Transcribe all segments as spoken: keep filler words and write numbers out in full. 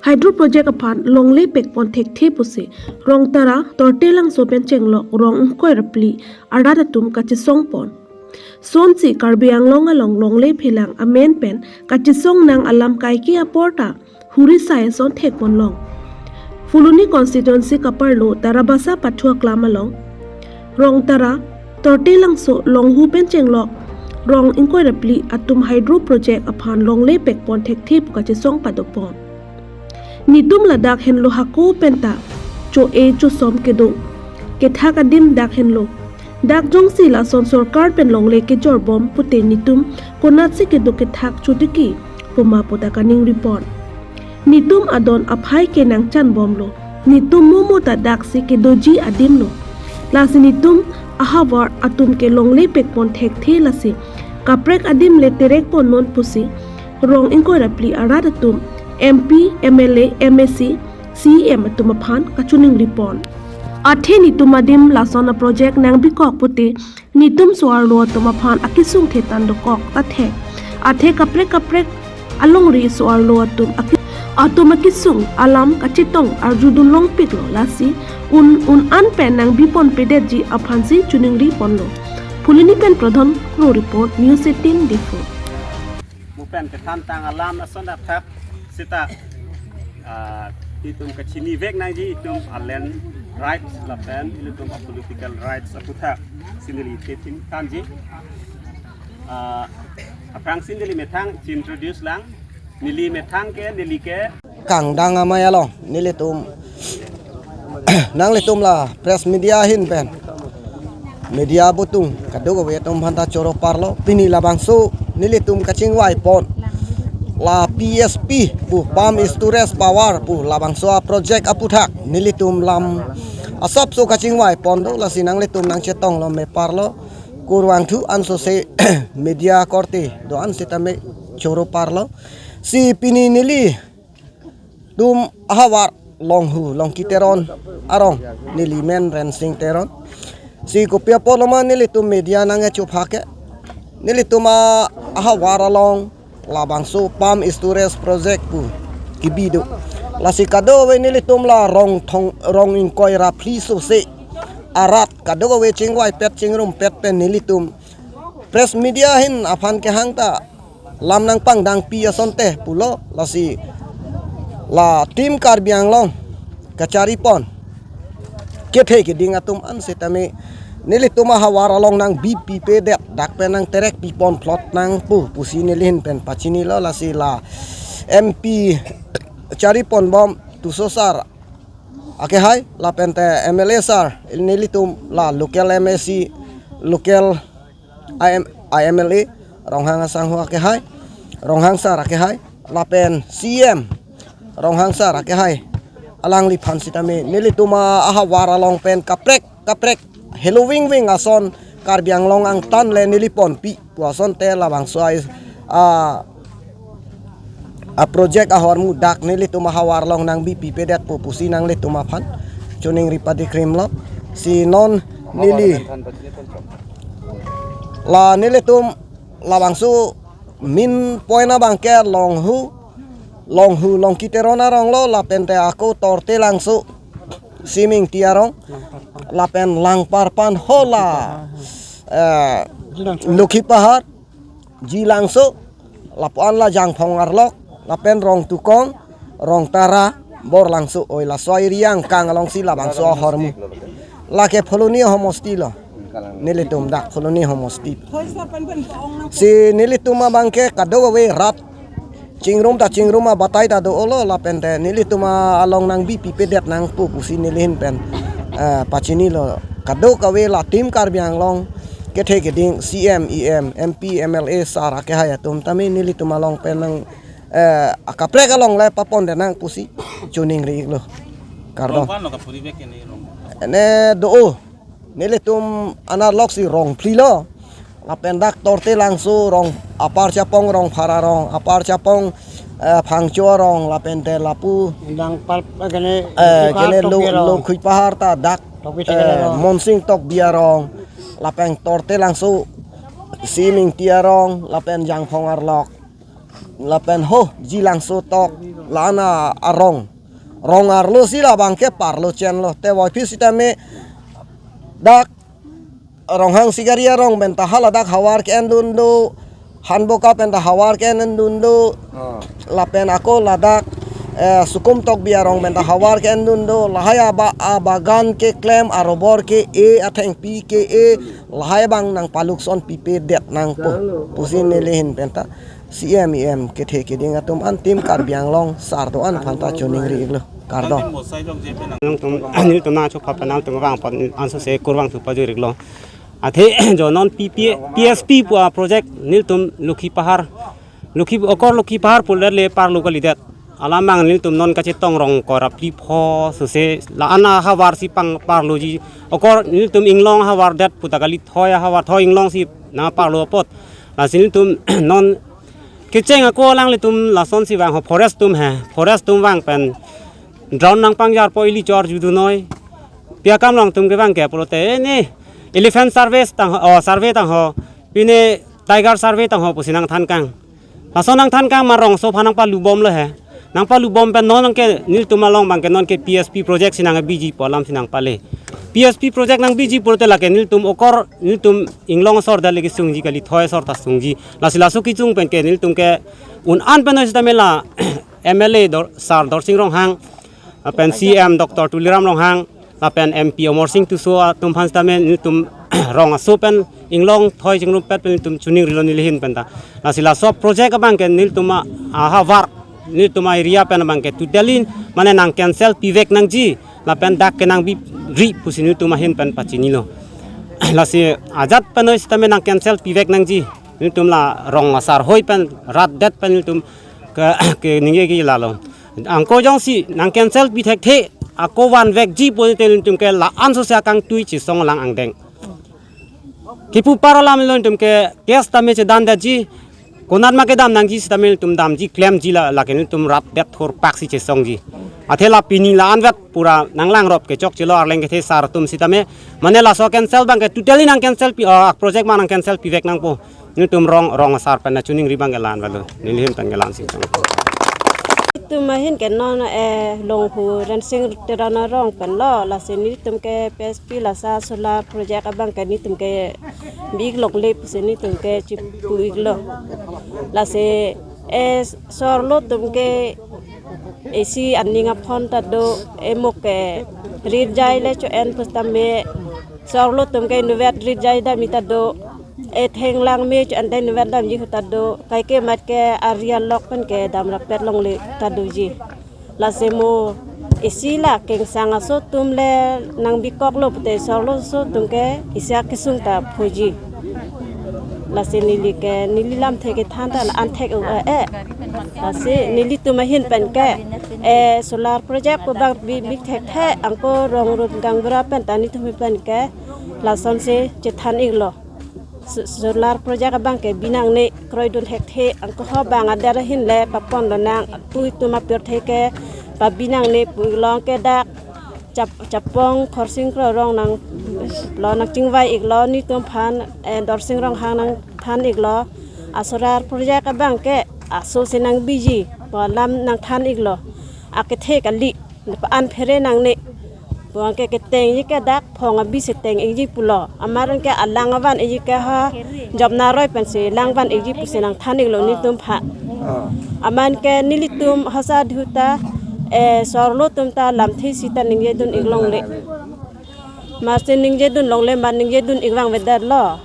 Hydro project aphan longle pekpon thekthe pusi Rongtara, Tortelangso pen chenglok rong ingkoi ra phli arat atum kachesongpon. Sonsi Karbi Anglong along longle phelang amen pen kachesong nang alam kaike apor ta huri sai ason thekponlong. Phuloni constituency kaparlo Tarabasa pathu aklam along Rongtara, Tortelangso, Longhu pen chenglok rong ingkoi ra phli atum hydro project aphan longle pekpon thekthe pu kachesong padopon. Netum ladak henlo hako penta cho-e chosom kedo. Kethak adim dak henlo. Dak jongsi lason sorkar pen longle kejorbom pute netum konatsi kedo kethak chotiki puma puta kaningripon. Netum adon aphai ke nangchanbomlo. Netum momo ta daksi kedoji adimlo. Lasi netum ahavar atum ke longle pekpon thekthe lasi kaprek adim le terekponnon pusi rong ingkoi ra phli arat atum M P, M L A, M A C, C E M atum aphan kachiningripon. Athe netum adim lason a project nangbikok pute netum so-arlo atum aphan akesung thetan dokok ta thek. Athe kaprek kaprek alongri so-arlo atum aki-, atum akesung alam kachetong arjudun longpiklo lasi un un an pen nangbiponpedetji aphansi chiningriponlo. Phuloni pen Pradhan Kro report, News eighteen Diphu. Mo pen kethan tang alam ason athak seta, ah, itum kachinivek nangji itum a land rights lapen ilitum a political rights aputhak si neli kethin thanji. Ah, aphrangsi neli methang introduce lang. Neli methang ke, neli ke Kangdang Amei along nelitum nanglitum la press media ahin pen, media butung kadokave atum aphanta choro parlo. Pini labangso nelitum kachingvaipon la P S P pu pump storage power pu labangso a project aputhak nelitum lam asapso kachingvaipon do, lasi nanglitum nangchetonglo me parlo. Kurvangthu ansose media korte do-an sitame choro parlo. Si pini neli tum ahavar Longhu, Longki Teron arong, neli men Rensing Teron. Si kopi apotlo ma nelitum media nangkechophak ke, nelitum a ahavar along labangso pump storage project pu kebi do. Lasi kadokave nelitum la rong thong, rong ingkoi ra phli sose arat kadokave chingvaipet chingrumpet pen nelitum press media ahin aphan kehang ta lam nangpangdangpi asonte pulo, lasi la Team Karbi Anglong kacharipon kethe keding atum an sitame nelitum ahavar along nangbipipedet, dak pen nangterekpipon plot nang pu pusi neli ahin pen pachinilo. Lasi la M P chariponbom Tisso sir akehai lapente M L A sir, nelitum la local M A C, local I M, I M L A, Ronghang asangho akehai, Ronghang sir akehai, lapen C E M Ronghang sir akehai, alangliphan sitame nelitum a ahavar along pen kaprek kaprek helovingving ason Karbi Anglong angtan le neli ponpi pu asonte labangso a, a, a project ahormu dak nelitum ahavar along nangbipipedet pu pusi nanglitum aphan chiningri padikrimlo. Si non neli la nelitum labangso main point abangke Longhu, Longhu Longki Teron aronglo, lapente ako Tortelangso, Simingti arong, lapen Langparpan hola, eh, Lokhipahar, Jilangso, lapu-an la Jangphong arlok, lapen Rongtukong, Rongtara, Borlangso, oi laso area angkang alongsi labangso ahormu. Lake Phuloni homosti lo. Nelitum dak Phuloni homosti. Si nelitum abangke kadokave rat chingrum ta chingrum abatai ta do-olo lapente nelitum along nangbipipedet nang pu pusi neli ahin pen, eh, pachinilo. Kadokave la Team Karbi Anglong kethe keding C M, E M, M P, M L A sir akehai atum tame nelitum along pen nang, eh, akaprek along le papondet nang pusi chiningri-iklo. Kardom. Rong ko-an lo kapuri bek ini rong? Ene do-o. Nelitum anarloksi rong phli lo. Lapen dak Tortelangso rong, Upper Chapong rong, Phara rong, Upper Chapong, eh, Phangcho rong, lapente lapu Langpar, eh, kene, eh, Lokhipahar kene Lo-, Tokbi arong. Lokhipahar ta dak, Tokbi eh, arong. Monsing Tokbi arong, lapen Tortelangso, Simingti arong, lapen Jangphong arlok. Lapen ho, Jilangso tok, la-an arong. Rong arlo si labang ke parlo chenlo. Te voiphit sitame dak Ronghang Sigari arong pen ta haladak havar ke-endun do. Hanboka pen ta havar ke-endun do. Ah. Lapen ako ladak, eh, Sukum Tokbi arong pen ta havar ke-endun do. Lahai aba-, abagan keklem, arobor ke-e, athengpi ke-e, lahai abang nangpaluk son pipedet nangpo. Pusi neli ahin pen ta C M, E M kethe keding atum antim Karbi Anglong sar do-an aphan ta choningri iklo. Kardom. Nangtum, nelitum nangchopha pen nangtum vang apot ansose kurvangthu pajir iklo. Athe jo non P P, P S P pu aproject nelitum Lokhi Pahar, Lokhi, okor Lokhi Pahar pulote le parlo kalidet. Alam abang nelitum non kachetong rong kor apli pho sose la-an ahavar si pang parloji. Okor nelitum Inglong ahavar det pu ta kali, thoi ahavar, thoi Inglong si nangparlo apot. Lasi nelitum non kecheng ako alanglitum lasonsi vang ho, forest atum he, forest atum vang pen drone nangpangjarpo ili chor judunoi. Pi akam along atum kevang ke pulote, eh, ne elephant survey tang ho, oh, survey tang ho, pine tiger survey tang ho pusi nangthankang. Lason nangthankang ma rongso aphan nangpalubomlo he. Nangpalubom pen non ke nelitum along abang ke non ke P S P project si nangbiji pu alam si nangpale. P S P project nangbiji pulote lake nelitum okor nelitum Inglong asor det le kesungji kali, thoi asor ta sungji. Lasi laso kechung pen ke nelitum ke un-an pen sitame la M L A Dor-, Sir Dorsing Ronghang, lapen C M Doctor Tuliram Ronghang, lapen M P Amarsing Tisso atum aphan sitame nelitum rong aso pen Inglong thoi chingrumpet pen nelitum choningrilo neli ahin pen ta. Lasi laso project abang ke nelitum a-, ahavar, nelitum a-area pen abang ke totally mane nang cancel pivek nangji, lapen dak ke nangbiri pusi nelitum ahin pen pachinilo. Lasi ajat pen sitame nang cancel pivek nangji. Nelitum la rong asar hoi pen rat det pen nelitum ke, keningje ke lalo. Angko jongsi nang cancel pi thekthe, ako vanvekji pulote nelitum ke la-an sose akangtui chesong lang angdeng. Kipu par alam lo nelitum ke case tame chedan detji, konat ma kedam nangji sitame nelitum damji, klemji la, lake nelitum rat det thurpak si chesongji. Athe la pini la-anvet pura nanglangrop kechokchelo, arleng kethe sar atum sitame. Mane laso cancel abang ke totally nang cancel pi, ah, project abang nang cancel pivek nangpo. Nelitum rong, rong asar pen nangchoningri abang ke la-an valo. Neli ahin pen ke la-an si chong. Itum ahin ke non, eh, Longhu Rensing Teron arong pen lo, lasi nelitum ke P S P lasa solar project abang ke nelitum ke bi-ik longle pusi nelitum ke chipu iklo. Lasi, eh, sorlo atum ke isi aning aphon ta do, emok ke rirjai le cho-en pusitame sorlo atum ke inutvet rirjai damji ta do, etheng lang me cho-en ta inutvet damji ta do, kaike mat ke ari alok pen ke dam rapet longle ta doji. Lasi mo isi la kengsang aso atum le nangbikoklo pute sorlo aso atum ke isi akesung ta phoji. Lasi neli ke neli lamthe kethan ta la-an thek o, eh, eh. Lasi nelitum ahin pen ke, eh, solar project pu abang bi-, bi-ik thekthe, angko Rongrum Gaonbura pen ta nelitum ahin pen ke lasonsi chethan iklo. So-, solar project abang ke bi nangne, kroidun thekthe, angko ho abang adet ahin le paponlonang, pu itum apirthe ke pabi nangne pu iklo. Anke dak Chap-, Chapong Khorsing Kro arong nanglo, nangchingvai iklo, nelitum aphan, eh, Dorsing Ronghang nangthan iklo. Asolar project abang ke aso si nangbiji pu alam nangthan iklo. Akethe kali, pa-an phere nangne. Pu anke ketengji ke dak phong abi si teng-ikji pulo. Amat anke alang avan-ikji ke ha Jopna aroi pensi lang van-ikji pusi nangthan iklo nelitum aphan. Ah. Amat ke nelitum hasa dihuta, eh, sorlo atum ta lamthe sita ningjedun ik longle. Masi ningjedun longle, ma ningjedun ik vangvedet lo.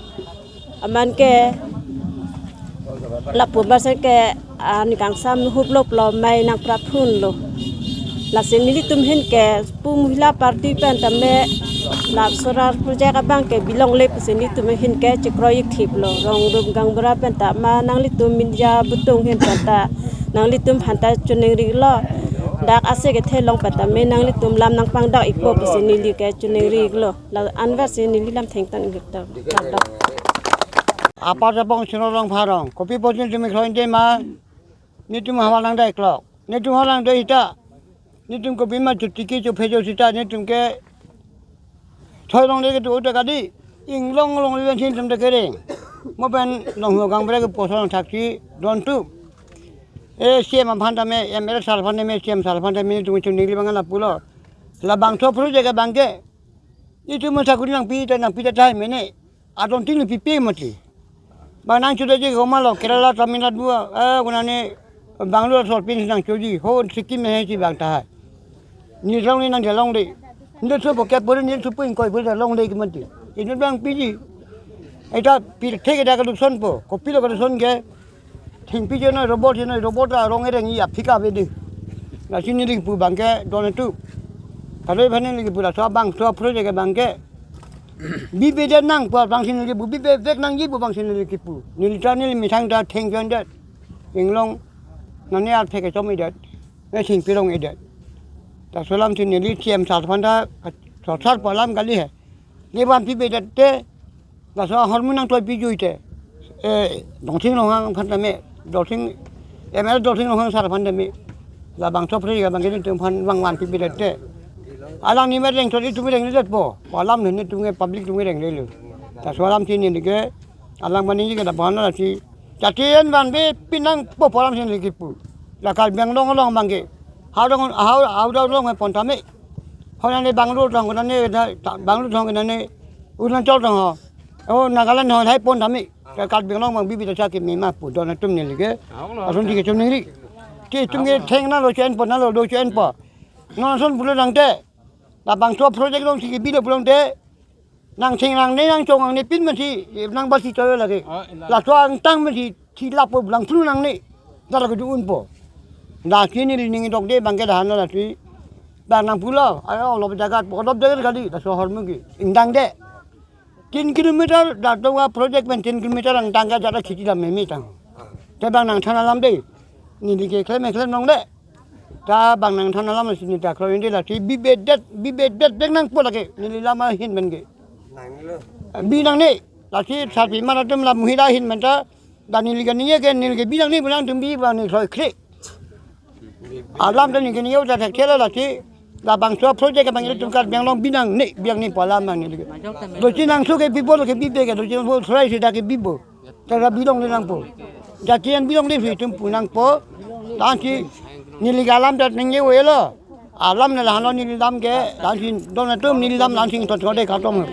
Amat ke lapu barsen ke, ah, ningkangsam hup lop lo, mai nangprap hunlo. Lasi nelitum ahin ke pu mohila party pen tame la solar project abang ke bi longle pusi nelitum ahin ke chekroi-ik thiplo. Rongrum Gaonbura pen ta ma nanglitum media butung ahin pen ta nanglitum aphan ta choningri iklo. Dak ase kethe along pen tame nanglitum lam nangpangdak ikpo pusi neli ke choningri iklo. La-anvet si neli lam thengtan ik ta. Kardom. Apar Chapong Sino Rongphar arong. Kopi apotsi nelitum iklo inde ma, nelitum havar nangdai klok. Nelitum havar nangdai sita, nelitum kopi ma chotiki chophejo sita, nelitum ke thoi longle kedo ta kali, Inglong longle pen si nelitum ta kereng. Mo pen Longhu Gaonbura ke poson thaksi don tu. E C M aphan tame, M L A sar aphan tame, C M sar aphan tame, netum chuningri abang lapulo. Labangso project abangke itum sakuri nangpi ta nangpi ta tahai mene. Adon tin pipe mati. Bang nangchoji komatlo Kerala, Tamil Nadu, eh, konane Bangalore sor pin nangchoji. Ho Sikkim he si bang tahai. Neli along neli nangdalongde. Neli sopo ke pore neli sopo ingkoi pore dalongde ke mati. Itum nangpiji. Eta pirthe ke da kaluson po. Kopilo kaluson ke. Thengpi jeno robot jeno robot arong ereng iya phika bede. Lasi neli kipu abangke don atum. Kadoi aphan neli kipu laso abangso project abangke. Bibedet nangpo abang si neli kipu, bibedet nangji pu abang si neli kipu. Neli ta neli methang ta thengpi-ondet. Inglong nane arphe kechom-edet. Ne thengpi rong-edet. Laso alam si neli C M sar aphan ta sosar pu alam kali he. Ne vanpipedet te, laso ahormu nangtoi pijui te. Eh, Dorsing Ronghang aphan tame, Dorsing, M L A Dorsing Ronghang sar aphan tame. Labangso project abangke netum aphan vang vanpipedet te. Alangli mereng chot itum rengledetpo. Alam netum ke public atum renglelo. Laso alam si neli ke, alang mani ke da bana si. Jati an vanpipin nangpo pu alam si neli kipu. La Karbi Anglong along abangke. Hau dong, hau, hau dong along pon tame. Ho nane Bangalore thong, nane da, ta, Bangalore thong, nane Arunachal thong ho. O Nagaland thong, hai pon tame. Ka Karbi Anglong abang bibi ta chaki mema pu don atum neli ke. Ason ti kechoningri. Ti itum ke theng nalo chen po nalo do chen po. Non ason pulo nangte. Labangso project along si kebilo pulote. Nangtheng nangne nangchong nangne pin mati nang basi choyo lagi. Ah, indah. Laso angtang mati thilap po blang phlu nangne. Dala kedu-unpo. Lasi neli ning dokde abangke dahan lasi. Bang nangpulo, ayo olop jagat, olop jagat kali, laso ahormu ke. Ingdangde. Tin kilometer, da tonga project pen tin kilometer angtang ke jada khiti lam meme tang. Te bang nangthan alamde. Neli ke klem klem nangde. Ta bang nangthan alam si neli ta kroi inde lasi bibedet, bibedet deng nangpo lake. Neli lam ahin pen ke. Bi nangne, lasi sarpi mara atum la muhila ahin pen ta, da neli ke ningje ke, neli ke bi nangne pu nangtum bi bang ne kroi kre. Alam ta neli ke ningje ta thekthelo lasi, labangso project abang itum Karbi Anglong bi nangne, bi nangne pu alam nang neli ke. Dosi nangso ke bipo ke bibe ke, dosi nangso try si ta ke bipo. Tara bilongle nangpo. Jati an bilongle si itum pu nangpo. Lasi neli ke alam ta ningje-elo. Alam na lahan lo neli lam ke. Lasi don atum neli lam langsing thot thot de khatom.